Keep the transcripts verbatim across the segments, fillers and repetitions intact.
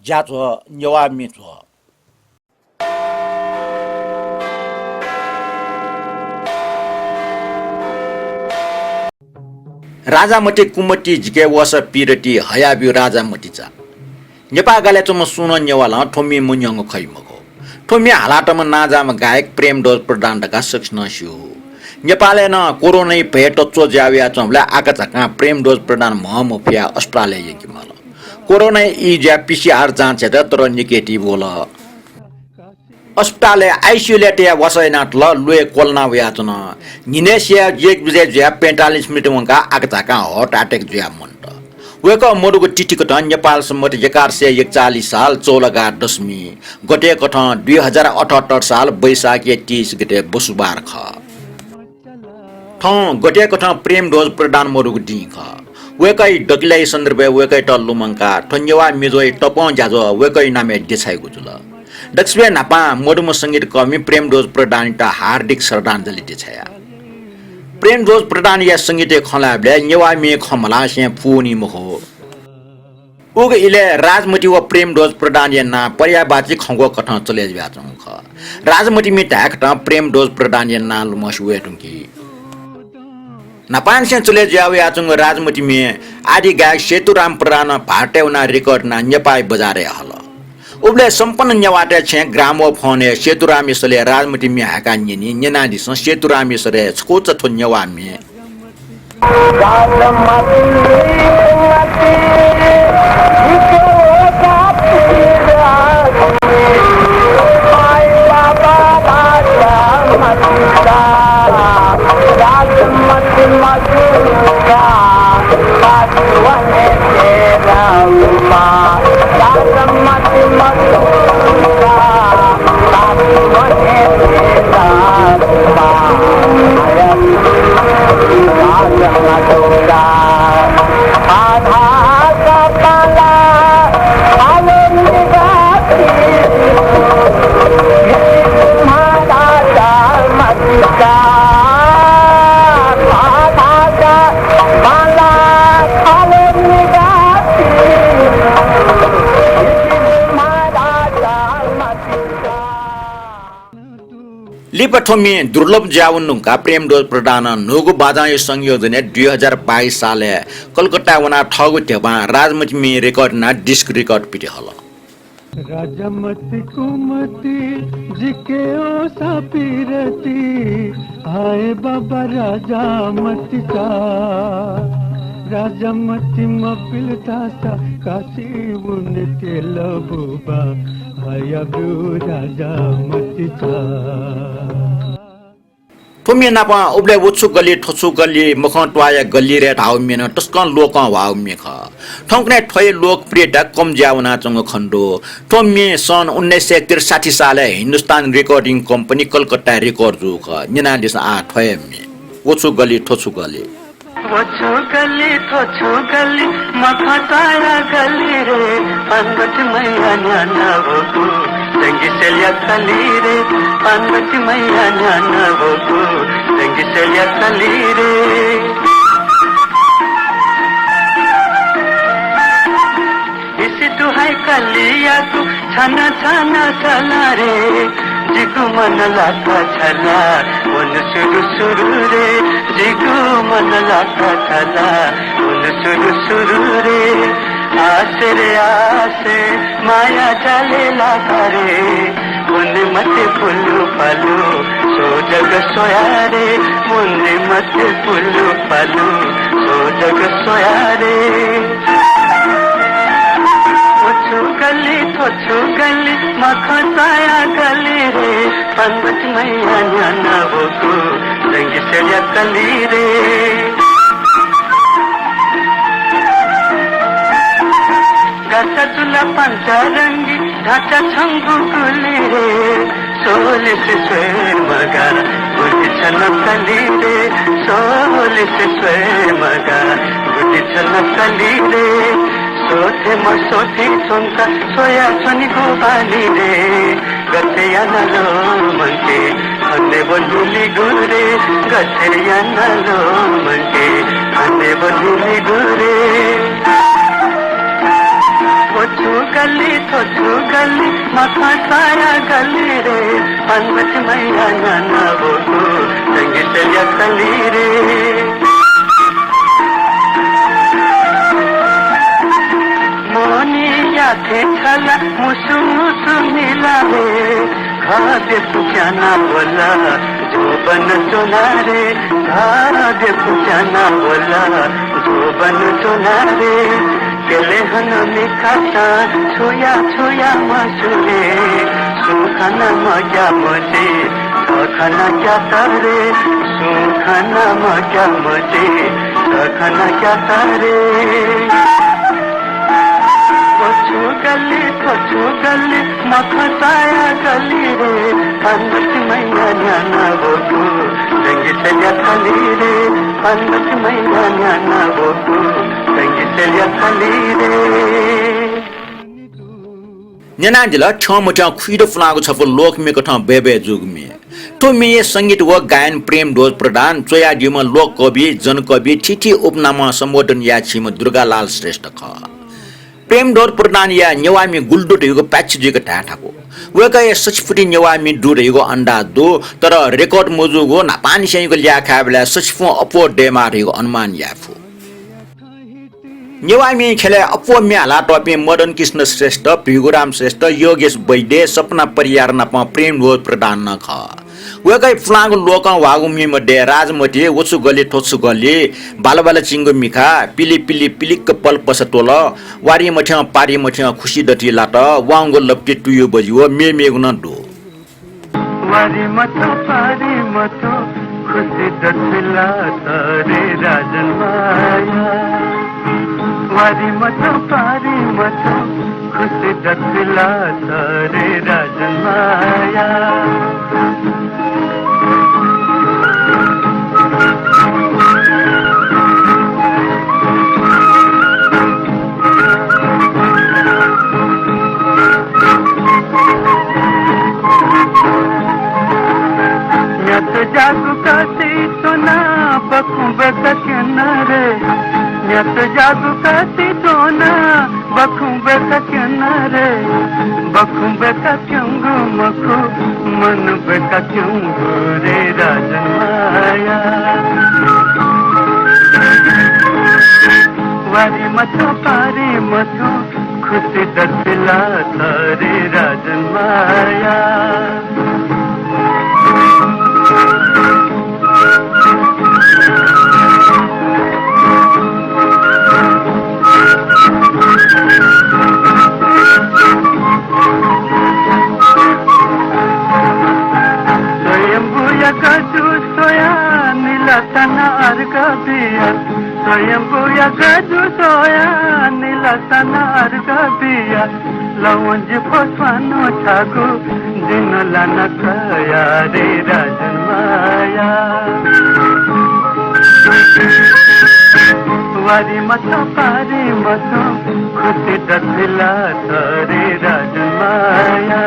ज्याझ्वः, नेवाः म्ये झ्वः। राजामति कुमति जिके वःसा पिरति हयाब्यु राजामतिचा। नेपाः गालय् च्वंम्ह सुं नं नेवालं थ्व म्ये मन्यंगु खइ मखु। थ्व म्ये हालातःम्ह नांजाःम्ह गायक प्रेमध्वज प्रधान धकाः सकसिनं स्यू। नेपालय् नं कोरोनाइ भय तच्वः जुया वयाच्वंबलय् आकाझाकां प्रेमध्वज प्रधान म्ह मफुयाः अस्पतालय् यंके माल। कोरोनाइ ई जुयाः पीसीआर जाँच यात, तर नेगेटिभ वल। अस्पतालय् आइसीयूलय् तयाः वासः यानातल, ल्वय् क्वलाना वयाच्वन। न्हिनय् सिया एक बजे जुयाः पैंतालिस मिनेट वंकाः आकाझाकां हार्ट अट्याक जुयाः मन्त। वय्कः मदुगु तिथिकथं नेपाल सम्बत एघार सय एकचालिस साल चौलागार दशमी, गतेकथं दुई हजार अठहत्तर साल वैशाखया तीस गते बसुबार खः। थौं गतेकथं प्रेमध्वज प्रधान मदुगु दिं खः। वय्कःया दकिलय् सन्दर्भय् वय्कःयात लुमंकाः थ्व नेवाः म्ये झ्वःया तपं ज्याझ्वः वय्कःया नामय् देछाइगु जुल। दक्वसिबय् न्हापां मदुम्ह संगीतकर्मी प्रेमध्वज प्रधानयात हार्दिक श्रद्धाञ्जलि देछाया। प्रेमध्वज प्रधानया संगीतय् खँ ल्हायेबलय् नेवाः म्ये खँ मल्हासें पूवनी मखु। उगु इलय् राजमति व प्रेमध्वज प्रधानया नां पर्यायवाची खँग्वः कथं चले जुयाच्वंगु खः। राजमति म्ये धायेकथं प्रेमध्वज प्रधानया नां लुमंसे वये धुंकी। न्हापांनिसें चले जुया वयाच्वंगु राजमति म्ये आदि गायक सेतुराम प्रधानं भारतय् वनाः रेकर्ड यानाः नेपाःया बजारय् हल। उबलय् सम्पन्न नेवाःतय् छेँय् ग्रामोफोनय् सेतुरामया सलय् राजमति म्ये हाय्काः न्यनी। न्यनादिसँ सेतुरामया सलय् छकूचा थ्व नेवाः म्ये। लिपा थ्व म्ये दुर्लभ जुयावने धुंकाः प्रेमध्वज प्रधानं न्हूगु बाजंया संयोजनय् दुई हजार बाइस सालय् कलकत्ताय् वनाः थःगु ध्यबां राजमति म्ये रेकर्ड यानाः डिस्क रेकर्ड पिथे हल। राजामति कुमति जिके वःसा पिरति, हाय बाबा राजामतिचा। राजामति मपिल धाःसा काशी वने तेल बुबा, हयाब्यु राजामतिचा। थ्व म्ये नाप उबलय् व छु गल्ली, थ्व छु गल्ली, मखं त्वाःया गल्ली रे धाःगु म्ये नं तसकं लोकंह्वाःगु म्ये खः। थौंकन्हय् थ्वया लोकप्रियता कम जुया वनाच्वंगु खने दु। थ्व म्ये सन् उन्नाइस सय त्रिसठी सालय् हिन्दुस्तान रेकर्डिङ कम्पनी कलकत्ताय् रेकर्ड जूगु खः। न्यनादिसँ आः थ्वया म्ये, व छु गल्ली, थ्व छु गल्ली। व छु गल्ली, थ्व छु गल्ली, मखं त्वाःया गल्ली रे, पार्वती मैया न्ह्यानावःगु जंगि सेलया कली रे, पार्वती मैया न्ह्यानावःगु जंगि सेलया कली रे। इसे दुहाई कलियागु छाना छाना सला रे, जिगु मन लाका छला, वन सुरु सुरु रे, जिगु मन लाका छला, वन सुरु सुरु रे। आसे रे आसे, माया जाले लाका रे, वने मते पुलु पालु, सो जग सोया रे, वने मते पुलु पालु, सो जग सोया रे। व छु गल्ली, थ्व छु गल्ली, मखं त्वाःया गल्ली रे, पार्वती मैया न्ह्यानावःगु जंगि सेलया कली रे। गाता जुला पांचा रंगी ढांचा छंगु गुली रे, सोलिसे स्वये मगाः गुलि छन कली रे, सोलिसे स्वये मगाः गुलि छन कली रे। सोथेमा सोथें च्वंका स्वया च्वनीगु बानी रे, गथे याना लुमंके खने व न्हिलिगु रे, गथे याना लुमंके खने व न्हिलिगु रे। व छु गल्ली थ्व छु गल्ली, मखसाया गल्ली रे, पानबत्ती मैया न्यानावःगु संगीतया थली रे। मोहनीया थें छला मुसु मुसु मिला रे, खः देफु च्याना वल जोबन च्वना रे, खः देफु च्याना वल जोबन च्वना रे। केले हन मिखासां छुया छुया मसु रे, सुं खना मक्या मते, छ खना क्यात रे, सुं खना मक्या मते, छ खना क्यात रे। थ्व छु गल्ली, थ्व छु गल्ली, मखसाया गल्ली रे, पानबत्ती मैया न्यानावःगु संगीतया थली रे, पानबत्ती मैया न्यानावःगु संगीतया थली रे। न्यनादिल थ्यंमथ्यं खुइदँ पुलांगु छपु लोकम्ये कथं बय्बय् जूगु म्ये। थ्व म्येया संगीत व गायन प्रेमध्वज प्रधान, च्वयादीम्ह लोककवि, जनकवि, थीथी उपनामं सम्बोधन याये छीम्ह दुर्गालाल श्रेष्ठ खः। प्रेमध्वज प्रधानया नेवाः म्ये गुलि दु धइगु पाय्छि जुइक धाये थाकु। वय्कःया सछि फुति नेवाः म्ये दु धइगु अन्दाज दु, तर रेकर्ड मजूगु न्हापांनिसेंयागु ल्याः खायेबलय् सछि फुं अप्वः दयेमाः धइगु अनुमान याये फु। नेवाः म्ये ख्यलय् अप्वः म्ये हालातःपिं मदन कृष्ण श्रेष्ठ, भिगुराम श्रेष्ठ, योगेश वैद्य, सपना परियार नाप प्रेमध्वज प्रधान नं खः। वय्कःया पुलांगु लोकं ह्वाःगु म्ये मध्ये राजमति, व छु गल्ली थ्व छु गल्ली, बालबालचिंगु मिखा, पिलिपिलि पिलिक्क पलपसा त्वल, वारिमथ्यं पारिमथ्यं खुसि दथुइ लात, वाउँगु लप्ति तुयु बजि व मेमेगु नं दु। वारिमथ्यं पारिमथ्यं खुसि दथुइ लात रे राजन माया। वारिमथ्यं पारिमथ्यं खुसि दथुइ लात रे राजन माया। न्यात ज्यागु कासि च्वना बखुं बय्का क्यन रे। न्यात ज्यागु कासि च्वना बखुं बय्का क्यन रे। बखुं बय्का क्यंगु मखु, मन बय्का क्यंगु रे राजन माया। वारिमथ्यं पारिमथ्यं खुसि दथुइ लात रे राजन माया। स्वयम्भूया गजु स्वयाः निलाताना अर्घ बिया। स्वयम्भूया गजु स्वयाः निलाताना अर्घ बिया। लवंजि फ्वस्वानु छागु जिं नं लाना कया रे राजन माया। वारिमथ्यं पारिमथ्यं खुसि दथुइ लात रे राजन माया।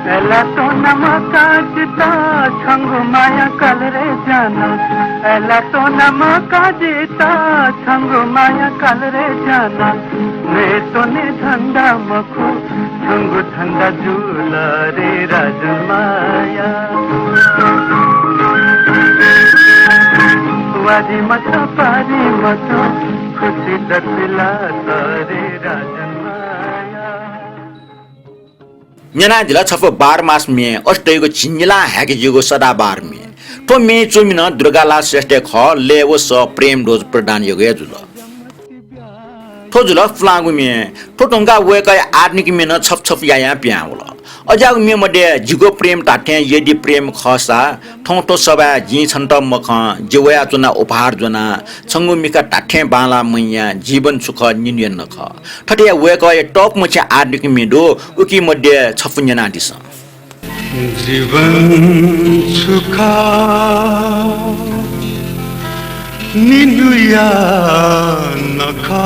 अय्‌लाः त्वना मखा जितः छंगु माया काल रे जाना। अय्‌लाः त्वना मखा जितः छंगु माया काल रे जाना। नयेत्वने धन्दा मखु, छंगु धन्दा जुल रे राजन माया। वारिमथ्यं पारिमथ्यं खुसि दथुइ लात रे राजन माया। न्यनादिल छपु बार मास म्ये, अथे धइगु झिंनिलां हाय्‌के ज्यूगु सदाबहार म्ये। थ्व म्ये च्वमिनं दुर्गालाल श्रेष्ठ हे खः, लय व सः प्रेमध्वज प्रधानयागु हे जुल। थ्व जुल पुलांगु म्ये। थ्व धुंकाः वय्‌कःया आधुनिक म्ये नं छपु छपु यायां पिहां वल। अज्याःगु म्ये मध्ये जिगु प्रेम धात्थें यदि प्रेम खःसा, थौं थ्व सभाय् जिं छन्त मखं, जि वयाच्वना उपहार ज्वना, छंगु मिखा धात्थें बांलाः मया, जीवन छु खः निन्हु हे नखः। थथे वय्‌कःया तःपु मछि आधुनिक म्ये दु, उकी मध्ये छपु न्यनादिसँ। जीवन छु खः निन्हु हे नखः।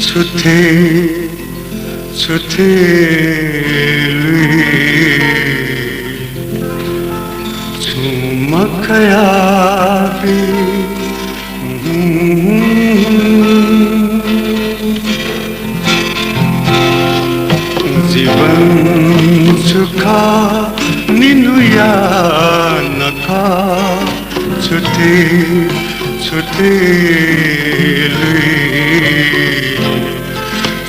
छु थें, छु थें लुइ, छुं मखयाबी। जीवन छु खः, निन्हुया नखः, छु थें, छु थें लुइ,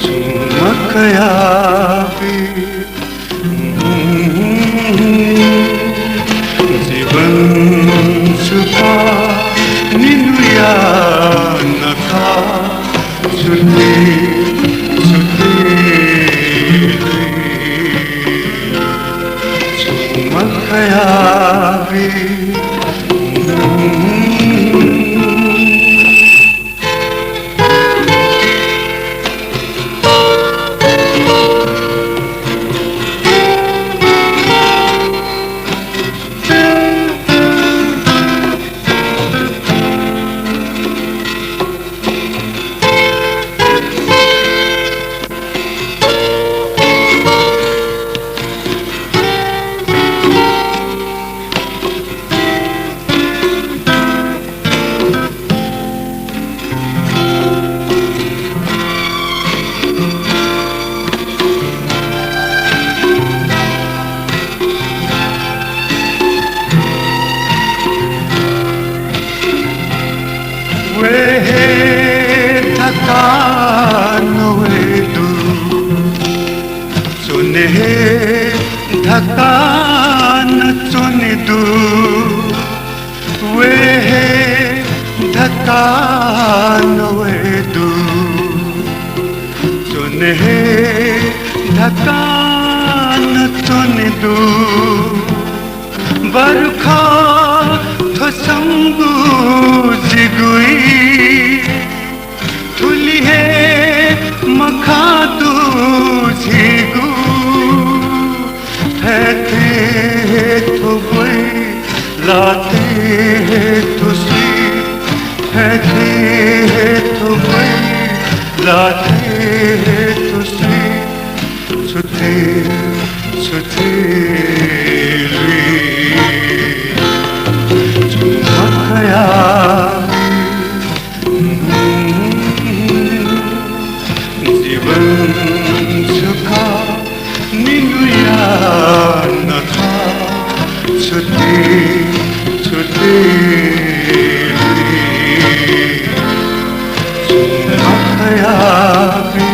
छुं मखयाबी। जीवन छु खः, निन्हुया नखः, छु थें, छु थें लुइ, छुं मखयाबी। वये हे धकाः नवये दु, च्वने हे धकाः नच्वने दु। वये हे धकाः नवये दु, च्वने हे धकाः नच्वने दु। बरु खः थ्व संगु जिगुइ, थुलि हे मखा दु झीगु। थथे हे थ्व ब्वइ, ला थथे हे थ्व सुइ, थथे हे थ्व ब्वइ, ला थथे हे थ्व सुइ। छु थें, छु थें लुइ, छुं मखयाबी। जीवन छु खः, निन्हुया नखः, छु थें, छु थें लुइ, छुं मखयाबी।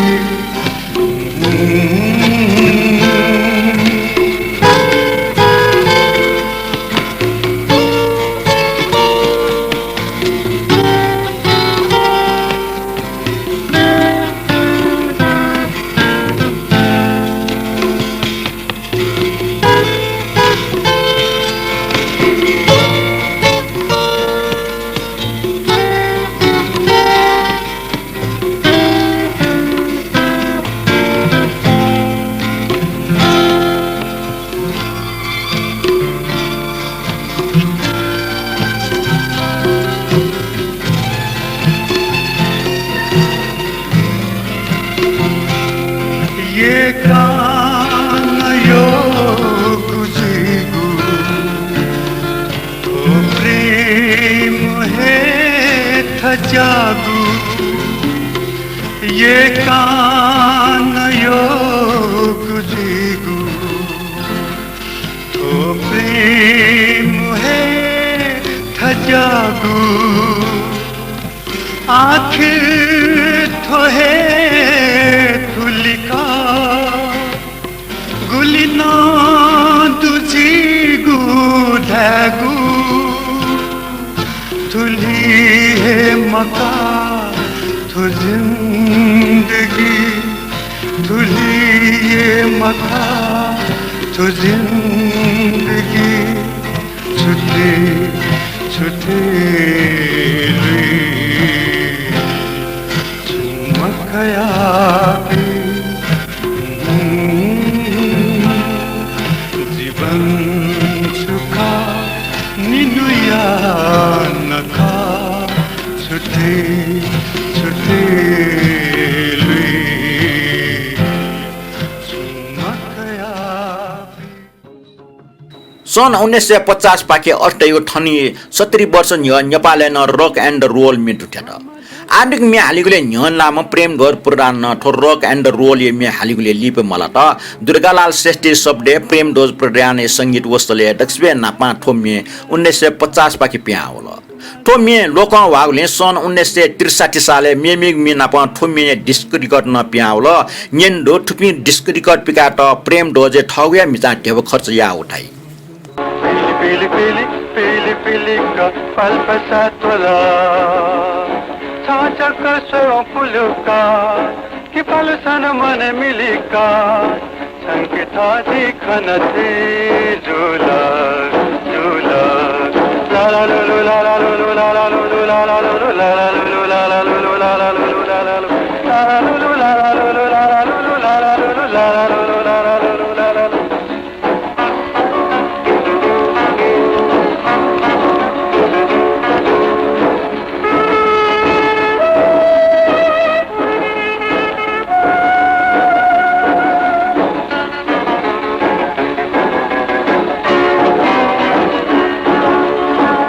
येकां नयोगु जिगु, थ्व प्रेम हे थज्याःगु। येकां नयोगु जिगु, थ्व प्रेम हे थज्याःगु। आखिर थ्व हे थुलि खः, गुलि नं दु जिगु धायेगु। थुलि हे मखा थ्व जिन्दगी, थुलि हे मखा थ्व जिन्दगी। छु थें, छु थें लुइ, छुं मखयाबी। जीवन छु खः, निन्हुया नखः, छु थें, छु थें सन् उन्नाइस सय पचास पाखे अष्टयो थनी सत्तरी वर्ष न्ह्यः नेपालय् नं rock and roll म्ये दुथ्यात। आधुनिक म्ये हालिगुलय् न्ह्यःने लाःम्ह प्रेमध्वज प्रधानं थ्व rock and roll या म्ये हालिगुलय् लिपा मलात। दुर्गालाल श्रेष्ठया शब्दय् प्रेमध्वज प्रधानया संगीत वसलय् दक्वसिबय् न्हापां थ्व म्ये उन्नाइस सय पचास पाखे पिहां वल। थ्व म्ये लोकं ह्वाःगुलिं सन् उन्नाइस सय त्रिसठ्ठी सालय् मेमेगु म्ये नाप थ्व म्ये disc record नं पिहां वल। न्यने दु, थुपिं disc record पिकायेत प्रेमध्वजया थःगुया म्हिचां ध्यबा खर्च याः वःथाय्। पिलि पिलि पिलि पिलि पिलिक्क पाल्पा सात वल। छं जक स्वयं पुलुक्क कि पालुसन मन मिलिक्क। छंके थः जि खन थें जुल, जुल। ला ला लु लु, ला ला लु लु, ला ला लु लु, ला ला लु लु, ला ला लु लु, ला ला लु लु, ला ला लु लु, ला ला लु लु, ला ला लु लु, ला ला लु लु, ला ला लु लु, ला ला लु लु, ला ला लु लु।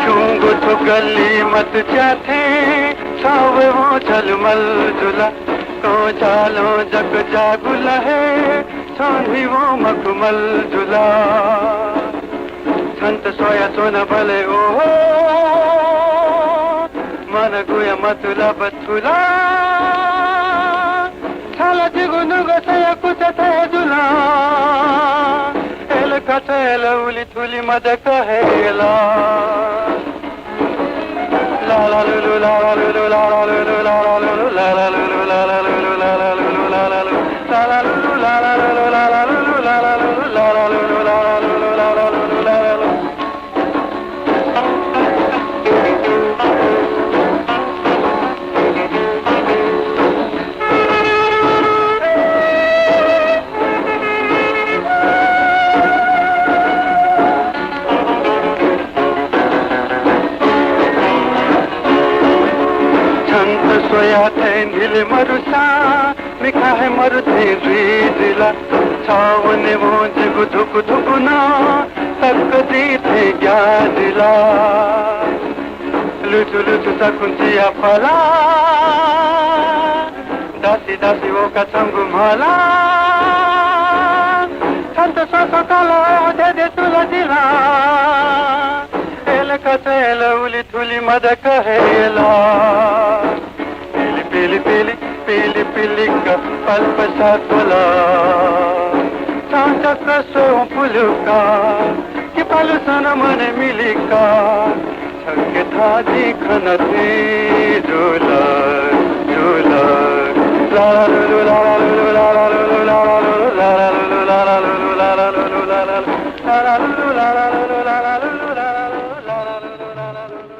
खिउँगु थ्व गल्ली मतुच्या थें छवय् वं झलमल जुल। कं झालं जक जाःगु ला हे छं न्हिवं मखुमल जुल। छन्त स्वया च्वनाबलय् ओहो, मन गुया मतुलब थुल। छाला जिगु नुगः सया कुचा थें जुल। एल कचा एल उलि थुलि मदय्क हे एल। छन्त स्वया थें न्हिले मरुसा, मिखा हे मरु थें जुइ जिला। छवने वं जिगु धुकु धुकु नं तक्क दी थें ग्या जिला। लुचु लुचु चखुंचिया फला, दासी दासी वका छंगु मला। छन्त स्वस्व काल ओहो धेधे तुला जिला। एल कचा एल उलि थुलि मदय्क हे एल। पिलि पिलि पिलि पिलि पिलिक्क पाल्पा सात वल। छं जक स्वयं पुलुक्क कि पालुसन मन मिलिक्क। छंके थः जि खन थें जुल, जुल। ला ला लु लु, ला ला लु लु, ला ला लु लु, ला ला लु लु, ला ला लु लु, ला ला लु लु, ला ला लु लु, ला ला लु लु, ला ला लु लु, ला ला लु लु, ला ला लु लु, ला ला लु लु, ला ला लु लु, ला ला लु लु।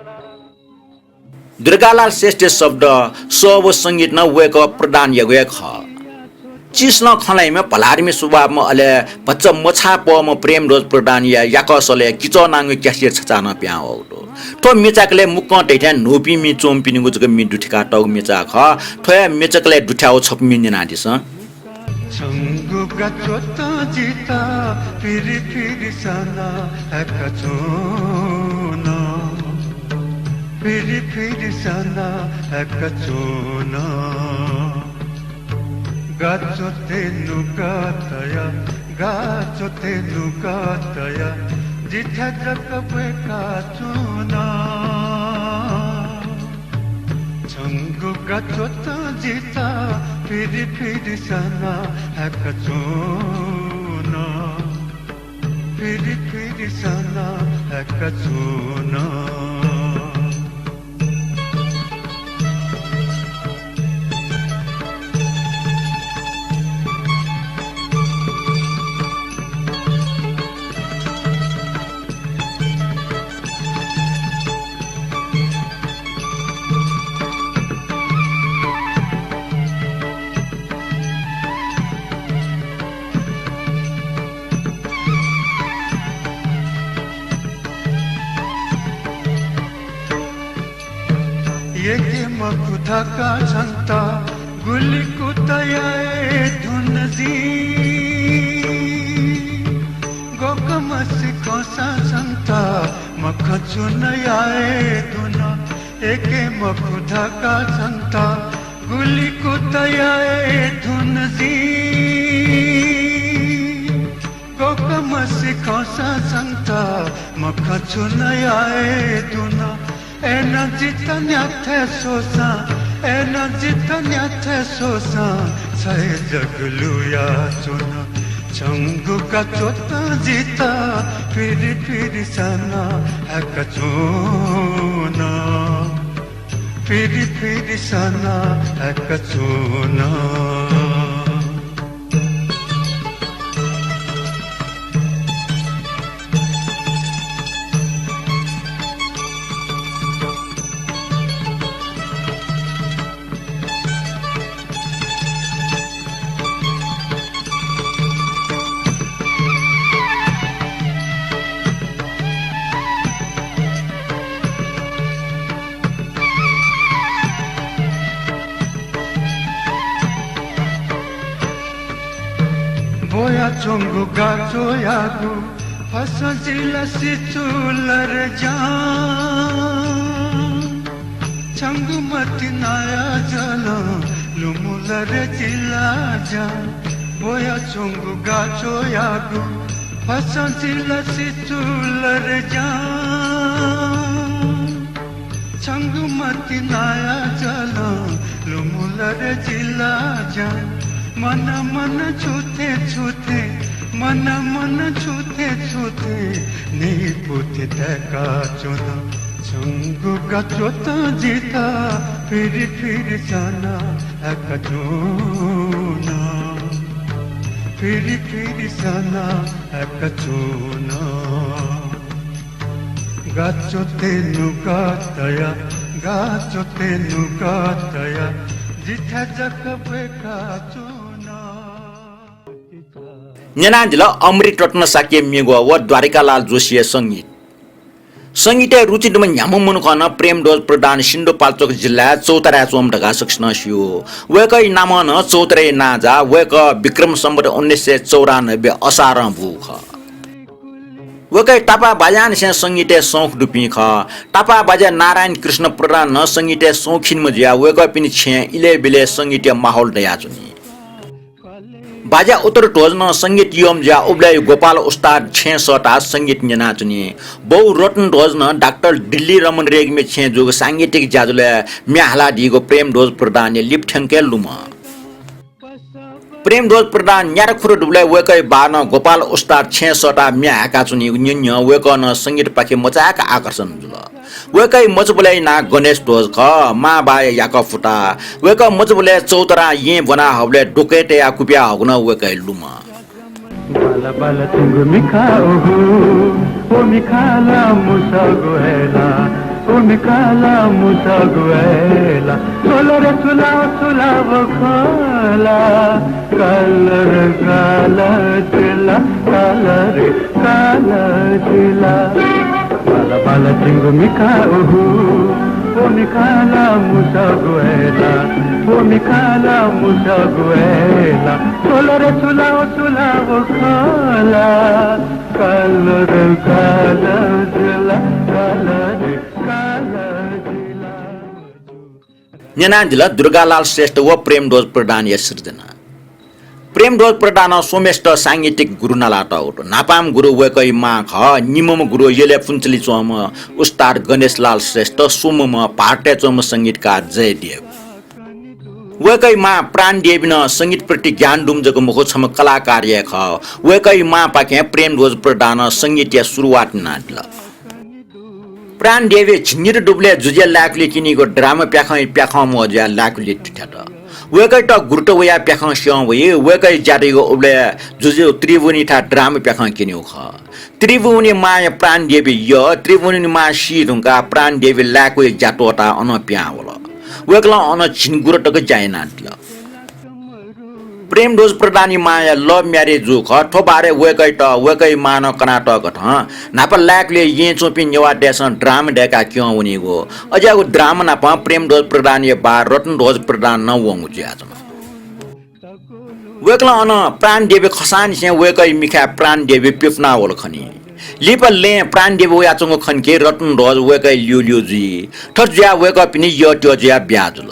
दुर्गालाल श्रेष्ठया शब्द, स्वर व संगीत नं वय्कः प्रधानयागु हे खः। चिसलं खँ ल्हाइम्ह, भलादमि स्वभावम्ह, अले भचा मछाःपःम्ह प्रेमध्वज प्रधानया याकःसलय् किचः नांगु cassette छचाः नं पिहां वःगु दु। थ्व म्ये चाकलय् मुक्कं धइथें न्हूपिं म्ये च्वंपिनिगु जक म्ये दुथ्याकातःगु म्ये चाक खः। थ्व हे म्ये चाकलय् दुथ्याःगु छपु म्ये न्यनादिसँ। छंगु गा च्वतं जितः फिरि फिरि सना हाकच्वन। फिरि फिरि सना हाकच्वन। गा च्वते नुगः तया, गा च्वते नुगः तया, जिथाय् जक ब्वय्काच्वन। छंगु गा च्वतं जितः फिरि फिरि सना हाकच्वन। फिरि फिरि सना हाकच्वन। यःके मखु धकाः छन्त गुलि कुतः याये धुन जिं। कोकमसि खंसा छन्त मखचुन याये धुन, एके मखु धकाः छन्त गुलि कुत याये धुन जि। कोकमसि खंसा छन्त मखचुन याये धुन, अय्‌नं जितः न्ह्याथे स्वःसां, अय्‌नं जितः न्ह्याथे स्वःसां, छ हे जक लुयाच्वन। छंगु गाच्वतं जितः फिरि फिरि सना हाकच्वन। फिरि फिरि सना हाकच्वन। ब्वयाच्वंगु गाच्वयागु फसं जिला सिचुलर ज्यां। छंगु मतिनाया जलं लुमुलर जिला ज्यां। ब्वयाच्वंगु गाच्वयागु फसं जिला सिचुलर ज्यां। छंगु मतिनाया जलं लुमुलर जिला ज्यां। मन मन छुथे छुथे, मन मन छुथे छुथे, निपुथे तय्‌काच्वन। छंगु गाच्वतं जितः फिरि फिरि सना हाकच्वन। फिरि फिरि सना हाकच्वन। गाच्वते नुगः तया, गाच्वते नुगः तया, जिथाय् जक ब्वय्‌काच्वन। न्यनादिल अमृत रत्न शाक्य म्येगु व द्वारिकालाल जोशीया संगीत। संगीतय् रुचि दुम्ह न्ह्याम्ह मनू खः नं प्रेमध्वज प्रधान सिन्धुपाल्चोक जिल्लाय् चौताराय् च्वंम्ह धकाः सकसिनं स्यू। वय्‌कःया नामं नं चौताराया नां जाः। वय्‌कः विक्रम सम्वत उन्नाइस सय चौरानब्बे असारं बूगु खः। वय्‌कःया तापाःबाज्यानिसें संगीतय् शौख दुपिं खः। तापाःबाज्या नारायण कृष्ण प्रधान नं संगीतय् शौखिनम्ह जुयाः वय्‌कःपिनि छेँय् इलय् ब्यलय् संगीतया माहौल दयाच्वनी। बाज्या उत्तर ध्वज नं संगीत यःम्ह जुयाः उबलय् गोपाल उस्ताद छेँय् सःताः संगीत न्यनाच्वनी। बौ रत्न ध्वज नं डाक्टर दिल्ली रमण रेग्मीया छेँय् जूगु सांगीतिक ज्याझ्वलय् म्ये हालादीगु प्रेमध्वज प्रधानया लिपा थ्यंके लुमं। प्रेमध्वज प्रधान न्याता खुता दुबलय् वय्‌कःया बाः नं गोपाल उस्ताद छेँय् सःताः म्ये हाय्‌काच्वनीगु न्यँ न्यँ वय्‌कः नं संगीतपाखे मचाय्‌क आकर्षण जुल। वय्‌कःया मचाबलय्‌या नां गणेश ध्वज खः, मांबाःया याकः पुता। वय्‌कः मचाबलय् चौतारां येँ ब्वना हःबलय् द्वकय् तयाः कुबिया हःगु नं वय्‌कःया लुमं। बाला बाला तिंगु मिखा उहु, ओ मिखा ला मुसगु हे ला, ओ मिखा ला मुसगु हे ला, सोलर सुला सुला बखला, कालर काला जिला, काला रे काला जिला। बाला बाला तिंगु मिखा उहु, ओ मिखा ला मुसगु हे ला, ओ मिखा ला मुसगु हे ला, सोलर सुला सुला बखला, कालर काला जिला, काला रे काला जिला। न्यनादिल दुर्गालाल श्रेष्ठ व प्रेमध्वज प्रधानया सिर्जना। प्रेमध्वज प्रधानं स्वम्हेसित सांगीतिक गुरु नालातःगु दु। न्हापांम्ह गुरु वय्‌कःया मां खः, निम्हम्ह गुरु यलय् पुन्चुली च्वंम्ह उस्ताद गणेशलाल श्रेष्ठ, स्वम्हम्ह भारतय् च्वंम्ह संगीतकार जयदेव। वय्‌कःया मां प्राणदेवी नं संगीतप्रति ज्ञान दुम्ह जक मखु, छम्ह कलाकार हे खः। वय्‌कःया मांपाखें प्रेमध्वज प्रधानं संगीतया सुरुवात यानादिल। प्राणदेवी झिंनिदँ दुबलय् जुजुया लाय्‌कुलिइ क्यनीगु ड्राम प्याखंया प्याखंम्ह जुयाः लाय्‌कुलिइ थ्यत। वय्‌कःयात गुरुत वयाः प्याखं स्यं वइ। वय्‌कःया ज्या दइगु उबलय् जुजु त्रिभुवनयाथाय् ड्राम प्याखं क्यनीगु खः। त्रिभुवनया मांया प्राणदेवी यः। त्रिभुवनया मां सी धुंकाः प्राणदेवी लाय्‌कुया ज्या त्वःताः अनं पिहां वल। वय्‌कलं अन झिंगुर तक ज्या यानादिल। प्रेमध्वज प्रधानया मांया love marriage जूगु खः। थ्व बारे वय्‌कःयात वय्‌कःया मां नं कनातःगु थें न्हापा लाय्‌कुलिइ येँय् च्वंपिं नेवाःतय्‌सं ड्राम दय्‌काः क्यं वनीगु। अज्याःगु ड्राम नाप प्रेमध्वज प्रधानया बाः रत्नध्वज प्रधान नं वंगु जुयाच्वन। वय्कलं अन प्राणदेवी खसांनिसें वय्कःया मिखाय् प्राणदेवी प्यपुना वल खनी। लिपा लँय् प्राणदेवी वयाच्वंगु खंके रत्नध्वज वय्कःया ल्यूल्यू जुइ। थथे जुयाः वय्कःपिनि यःत्यः जुयाः ब्याहा जुल।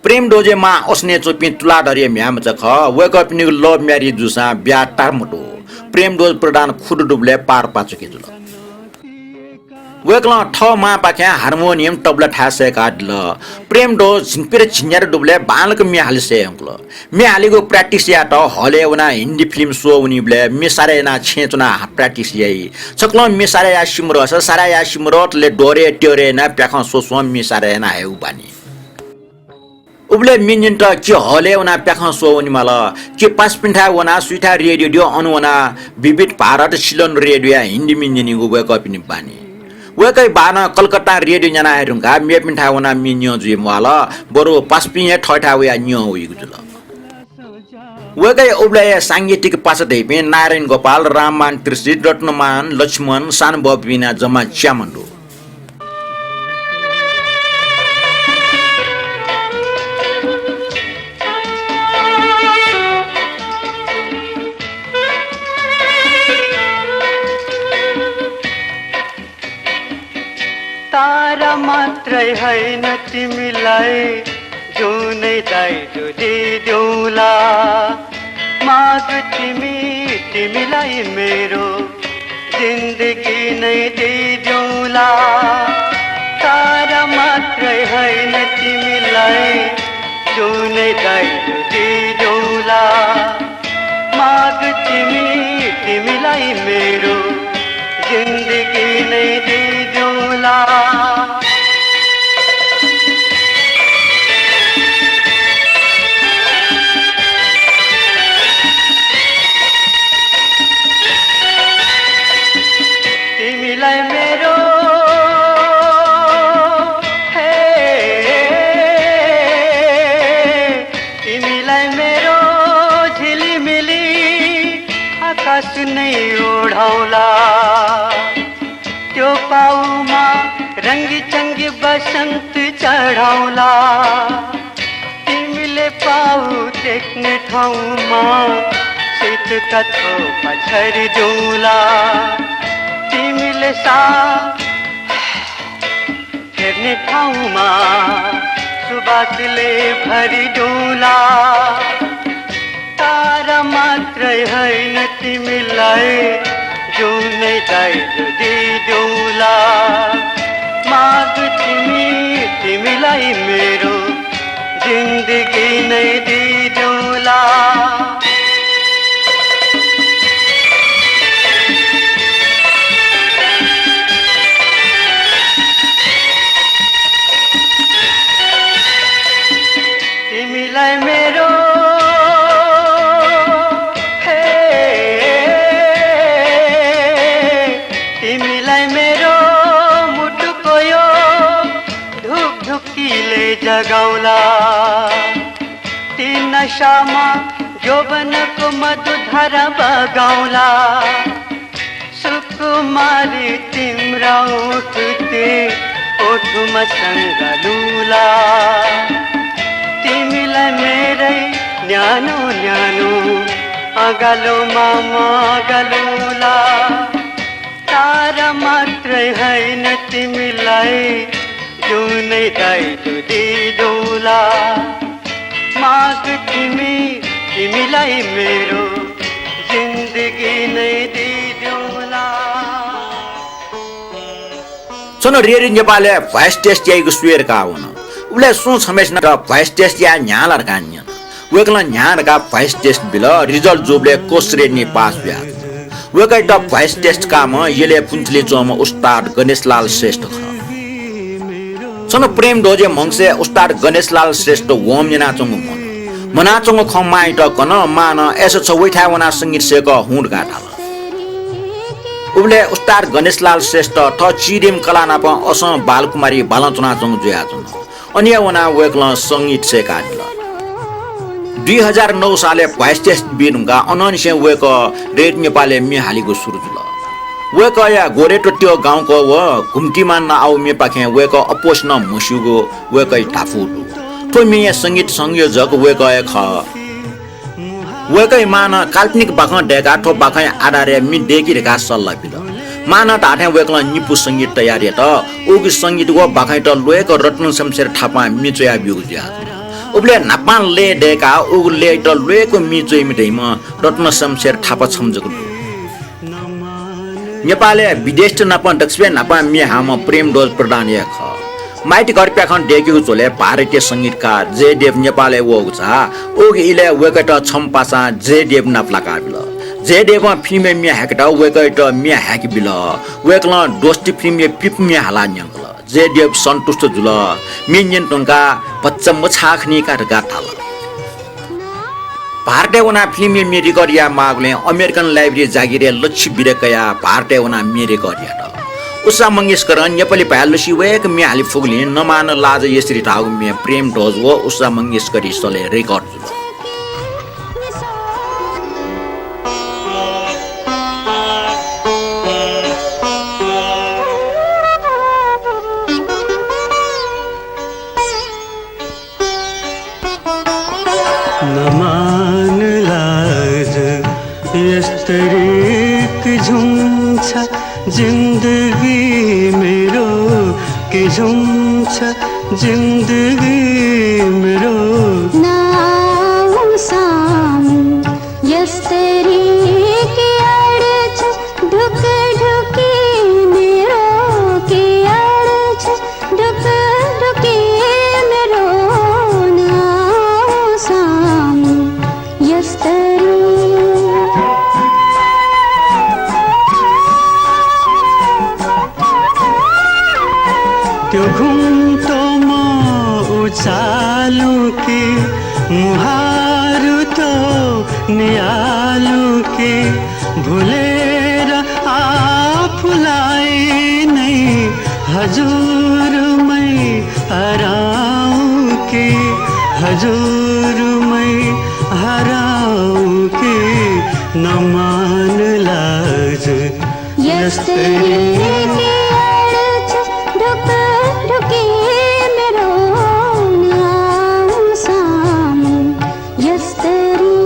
प्रेमध्वजया मां असनय् च्वंपिं तुलाधरया म्ह्याय्मचा खः। वय्कःपिनिगु love marriage जूसां ब्याहा तार मदु। प्रेमध्वज प्रधान खुदँ दुबलय् पारपाचुके जुल। वय्कलं थः मांपाखें हार्मोनियम तबला थाय् सय्कादिल। प्रेमध्वज झिंप्यदँ झिंन्यादँ दुबलय् बांलाक म्ये हाले सये यंकल। म्ये हालेगु practice यायेत हलय् वनाः हिन्दी film स्वः वनीबलय् म्ये साराय् यानाः छेँय् च्वनाः practice याइ। छकलं म्ये साराय् याये सिमधःसा साराय् याये सिमधःतले द्वहरय् त्यहरय् यानाः प्याखं स्वस्वं म्ये साराय् यानाः हयेगु बानी। उबलय् म्ये न्यनेत कि हलय् वनाः प्याखं स्वः वनेमाल, कि पासापिन्थाय् वनाः सुइथाय् रेडियो दु अन वनाः विविध भारत सिलोन रेडियोया हिन्दी म्ये न्यनेगु वय्कःपिनि बानी। वय्कःया बानं कलकत्तां रेडियो न्यना हये धुंकाः मेपिन्थाय् वनाः म्ये न्यं जुइ म्वाल, बरु पासापिं हे थःथाय् वयाः न्यं वइगु जुल। वय्कःया उबलय् सांगीतिक पासा धइपिं नारायण गोपाल, राममान त्रिषित, रत्नमान, लक्ष्मण, सानबौपिं नं जम्मा च्याम्ह दु। तारा मात्रै होइन तिमीलाई जुनै दाइजो दिइदिउँला। माग तिमी, तिमीलाई मेरो जिन्दगी नै दिइदिउँला। तारा मात्रै होइन तिमीलाई जुनै दाइजो दिइदिउँला। माग तिमी, तिमीलाई मेरो जिन्दगी नै दिइदिउँला। तिमीलाई मेरो, हे, तिमीलाई मेरो झिलिमिली आकाश नै ओढाउला। त्यो पाउमा रंगी चंगी बसन्त चढाउला। तिमीले पाउ देख्ने ठाउँमा शीतका थोपा छरिदिउँला। तिमीले सास फेर्ने ठाउँमा सुवासले भरिदिउँला। तारा मात्रै होइन तिमीलाई जुनै दाइजो दिइदिउँला। माग तिमी, तिमीलाई मेरो जिन्दगी नै दिइदिउँला। तिमीलाई मेरो, हे, तिमीलाई मेरो मुटुको यो ढुकढुकीले जगाउला। ती नशामा यौवनको मधुधारा बगाउला। सुकुमारी तिम्रा ओठते ओठमा सँगालुला। तिमीलाई मेरै न्यानो न्यानो अगालोमा मगालुला। तारा मात्रै होइन तिमीलाई जुनै दाइजो दिइदिउँला। माग तिमी, तिमीलाई मेरो जिन्दगी नै दिइदिउँला। छन्हु रेडियो नेपालय् voice test याइगु स्वये धकाः वन। उबलय् सुं छम्हय्सिनं voice test याये न्ह्याः ला धकाः न्यन। वय्कलं न्ह्याः धकाः voice test बिल। Result जूबलय् कोर्स रेडियों पास जुयाच्वन। वय्कःयात voice test काःम्ह यलय् पुन्चुलिइ च्वंम्ह उस्ताद गणेशलाल श्रेष्ठ खः। छन्हु प्रेमध्वजया म्हगसय् उस्ताद गणेशलाल श्रेष्ठ वहमि यानाच्वंगु म्हन। म्हनाच्वंगु खँ मांयात कन। मांनं अय्सा छ वइथाय् वनाः संगीत सय्कः हुँ धकाः धाल। उबलय् उस्ताद गणेशलाल श्रेष्ठ थः चिधीम्ह कलाः नाप असं बालकुमारी बालं च्वनाच्वंगु जुयाच्वन। अन हे वनाः वय्कलं संगीत सय्कादिल। दुई हजार नौ सालय् voice test बी धुंकाः अनंनिसें वय्कः रेडियो नेपालय् म्ये हालेगु सुरु जुल। वय्कःया गोरेटोट्यो गाउँक व घुम्तिमान नाउ म्येपाखें वय्कः अप्वःसिनं म्हस्यूगु वय्कःया धापू दु। थ्व म्येया संगीत संयोजक वय्कः हे खः। वय्‌कःया मांनं काल्पनिक बाखं दय्‌काः थ्व बाखंया आधारय् म्ये दय्‌कि धकाः सल्लाह बिल। मांनं धाःथें वय्‌कलं निपु संगीत तयार यात। उगु संगीत व बाखंयात ल्वय्‌क रत्न शमशेर थापां म्ये च्वयाब्यूगु जुयाच्वन। उबलय् न्हापां लय् दय्‌काः उगु लय्‌यात ल्वय्‌क म्ये च्वइम्ह धइम्ह रत्न शमशेर थापा छम्ह जक दु। नेपालय् विदेशीत नाप दक्वसिबय् न्हापां म्ये हाःम्ह प्रेमध्वज प्रधान हे खः। माइतीघरप्याखं दय्‌केगु झ्वलय् भारतीय संगीतकार जयदेव नेपालय् वःगु झ्वलय् उगु इलय् वय्‌कःयात छम्ह पासां जयदेव नाप लाकाबिल। जयदेवं फिल्मय् म्ये हायेकेत वय्‌कःयात म्ये हायेके बिल। वय्‌कलं दोस्ती फिल्मय् पिप म्ये हालाः न्यंकल। जयदेव सन्तुष्ट जुल। म्ये न्यने धुंकाः भचा मछाः खनी का धकाः धाल। भारतय् वनाः फिल्मया म्ये रेकर्ड यायेमाःगुलिं अमेरिकन लाइब्रेरी जागिरय् लच्छि बिदा कयाः भारतय् वनाः म्ये रेकर्ड यात। उषा मंगेशकरं नेपाली भाय् लसि वय्‌क म्ये हाले फुगुलिं नमान लाज यस्तरी धाःगु म्ये प्रेमध्वज व उषा मंगेशकरया सलय् रेकर्ड जुल। नमान लाज यस्तरी कि झुम छ जिन्दगी मेरो, कि झुम छ जिन्दगी मेरो। नाउ सामु यस्तरी कि अड्छ ढुकढुकी मेरो, कि अड्छ ढुकढुकी मेरो। नाउ सामु यस्तरी। त्यो घुम्टोमा उचालु कि मुहारु त्यो नियालु कि भुलेर आफूलाई नै हजुरमै हराउँ कि, हजुरमै हराउँ कि, नमान लाज यस्तरी। यस्तरी कि अड्छ ढुकढुकी मेरो, नाउ सामु यस्तरी।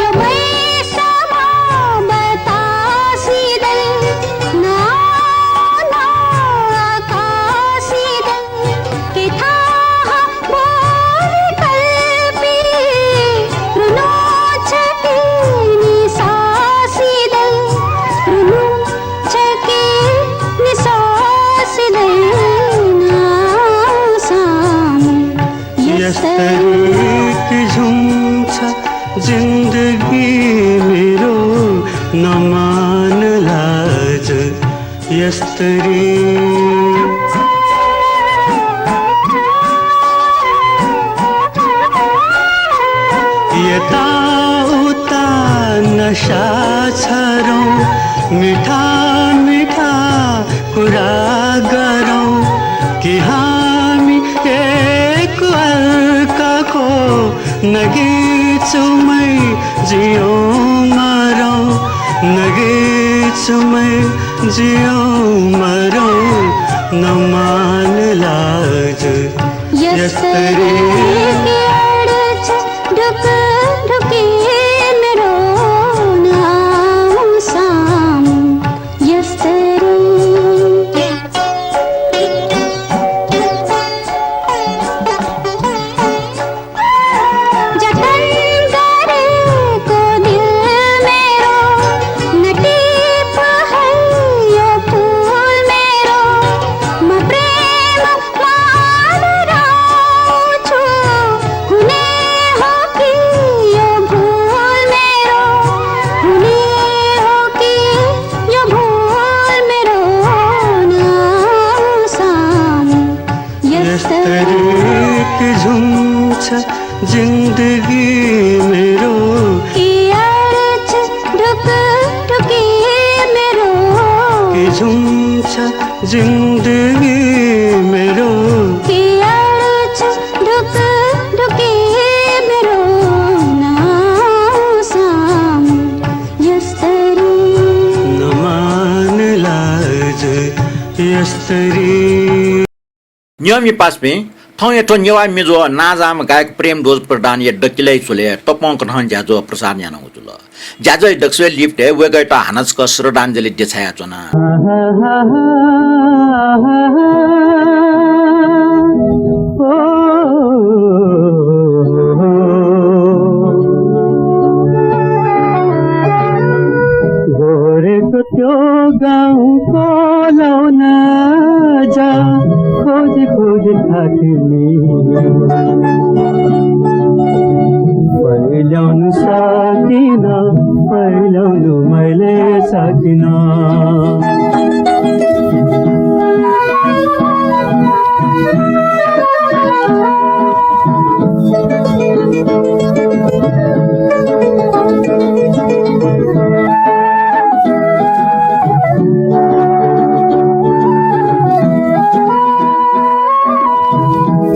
यो मैसमा बतासिँदै, नाना आकासिँदै, के थाहा भोलि कल्पी रुनु छ कि निसासिँदै, रुनु छ कि निसासिँदै, नाउ सामु यस्तरी कि झुम छ जिन्दगी मेरो, नमान लाज यस्तरी। यताउता नसा छरौँ, मिठा मिठा कुरा गरौँ कि हामी एक अर्काको नगेचुमै जियौँ मरौँ, नगेचुमै जियौँ मरौँ, नमान लाज यस्तरी। यस्तरी कि अड्छ ढुकढुकी मेरो, नाउ सामु यस्तरी। जतन गरेको दिल मेरो, नटिप है यो फूल मेरो, म प्रेममा लुटाउँछु। हुने हो कि यो भूल मेरो, हुने हो कि यो भूल मेरो, नाउ सामु यस्तरी। यस्तरी कि झुम छ जिन्दगी मेरो, कि अड्छ ढुकढुकी मेरो, कि झुम छ जिन्दगी मेरो, कि अड्छ ढुकढुकी मेरो, नाउ सामु यस्तरी। नमान लाज यस्तरी। नियमित पासापिं, थौंया थ्व नेवाः मिजो नांजाःम्ह गायक प्रेमध्वज प्रधानया दकिलय् चुलय् तपं कथं ज्याझ्वः प्रसारण यानागु जुल। ज्याझ्वःया दक्वसिबय् लिपतय् वय्कःयात हानं छकः श्रद्धाञ्जलि देछायाच्वना। गोरेको त्यो गाउँको लौना जा, खोजी खोजी थाकि नि। पहिल्याउनु सकिन, पहिल्याउनु मैले सकिन।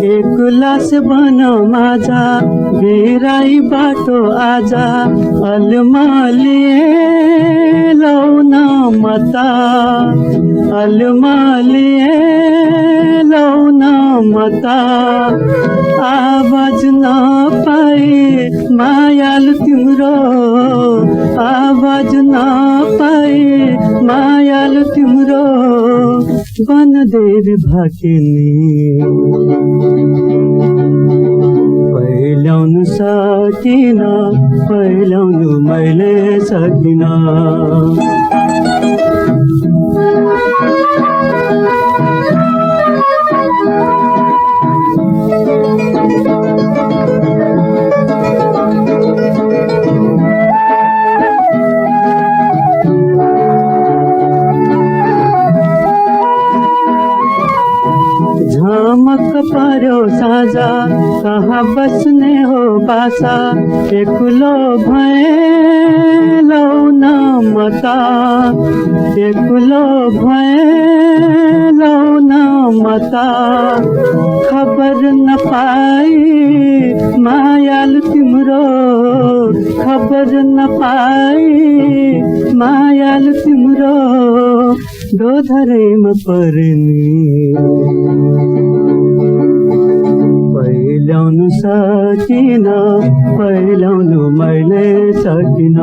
एक लास बन माझा, बिराई बाटो आजा, अलमलिए लौना मता, अलमलिए लौना मता। आवाज नपाई मायालु तिम्रो, आवाज नपाई मायालु तिम्रो, बन देवी भाकिनी। पहिल्याउनु सकिन, पहिल्याउनु मैले सकिन। झमक्क पर्‍यो साँझ, कहाँ बस्ने हो बासा, एक्लो भएँ लौना मता, एक्लो भएँ लौना मता। खबर नपाई मायालु तिम्रो, खबर नपाई मायालु तिम्रो, दोधरैमा पर्‍यो नि। पहिल्याउनु सकिन, पहिल्याउनु मैले सकिन।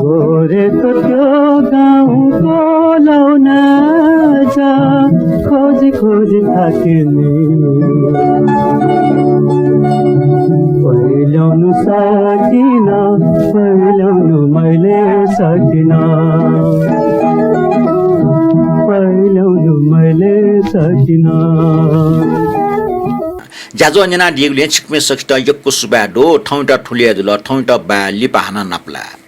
गोरेको त्यो गाउँको लौना जा, खोजी खोजी थाकि नि। पहिल्याउनु सकिन, पहिल्याउनु मैले सकिन, पहिल्याउनु मैले सकिन। ज्याझ्वः न्यनादीगुलिं छिकपिं सकसितं यक्व सुभाय् दु। थौंयात थुलि हे जुल, थौंयात बाय्, लिपा हानं नापलाये।